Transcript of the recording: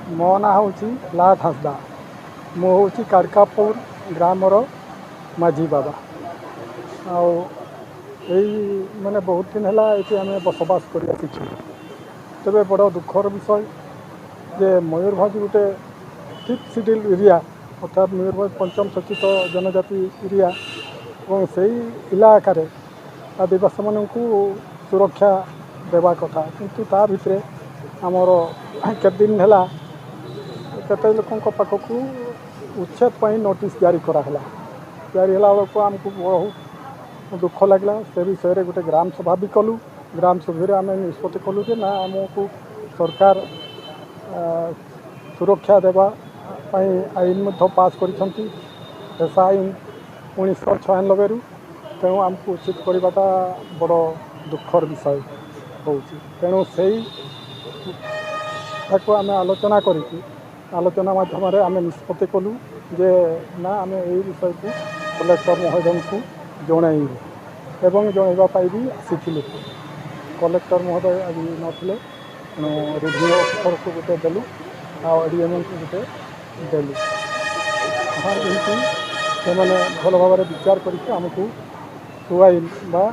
ମୋ ନାଁ ହେଉଛି ଲାଟ ହାଁସଦା। ମୁଁ ହେଉଛି କାଡ଼କାପୁର ଗ୍ରାମର ମାଝୀ ବାବା। ଆଉ ଏଇ ମାନେ ବହୁତ ଦିନ ହେଲା ଏଠି ଆମେ ବସବାସ କରି ଆସିଛୁ। ତେବେ ବଡ଼ ଦୁଃଖର ବିଷୟ ଯେ ମୟୂରଭଞ୍ଜ ଗୋଟେ ଫିଫ୍ଥ ସିଡ୍ୟୁଲ୍ ଏରିଆ, ଅର୍ଥାତ୍ ମୟୂରଭଞ୍ଜ ପଞ୍ଚମ ସୂଚିତ ଜନଜାତି ଏରିଆ, ଏବଂ ସେଇ ଇଲାକାରେ ଆଦିବାସୀମାନଙ୍କୁ ସୁରକ୍ଷା ଦେବା କଥା। କିନ୍ତୁ ତା ଭିତରେ ଆମର କେତେ ଦିନ ହେଲା କେତେ ଲୋକଙ୍କ ପାଖକୁ ଉଚ୍ଛେଦ ପାଇଁ ନୋଟିସ୍ ଜାରି କରାହେଲା। ଜାରି ହେଲା ବେଳକୁ ଆମକୁ ବହୁତ ଦୁଃଖ ଲାଗିଲା। ସେ ବିଷୟରେ ଗୋଟେ ଗ୍ରାମ ସଭା ବି କଲୁ। ଗ୍ରାମ ସଭାରେ ଆମେ ନିଷ୍ପତ୍ତି କଲୁ ଯେ ନା, ଆମକୁ ସରକାର ସୁରକ୍ଷା ଦେବା ପାଇଁ ଆଇନ ମଧ୍ୟ ପାସ୍ କରିଛନ୍ତି, ପେସା ଆଇନ 1996ରୁ। ତେଣୁ ଆମକୁ ଉଚିତ କରିବାଟା ବଡ଼ ଦୁଃଖର ବିଷୟ ହେଉଛି। ତେଣୁ ସେଇ ତାକୁ ଆମେ ଆଲୋଚନା କରିକି, ଆଲୋଚନା ମାଧ୍ୟମରେ ଆମେ ନିଷ୍ପତ୍ତି କଲୁ ଯେ ନା, ଆମେ ଏଇ ବିଷୟକୁ କଲେକ୍ଟର ମହୋଦୟଙ୍କୁ ଜଣାଇବୁ, ଏବଂ ଜଣାଇବା ପାଇଁ ବି ଆସିଥିଲୁ। କଲେକ୍ଟର ମହୋଦୟ ଆଜି ନଥିଲେ, ତେଣୁ ରେଭିନ୍ୟୁ ଅଫିସରକୁ ଗୋଟେ ଦେଲୁ ଆଉ ଏଡ଼ିଏମ୍ଙ୍କୁ ଗୋଟେ ଦେଲୁ। ହଁ, ଏମିତି ସେମାନେ ଭଲ ଭାବରେ ବିଚାର କରିକି ଆମକୁ ସୁଆଇନ ବା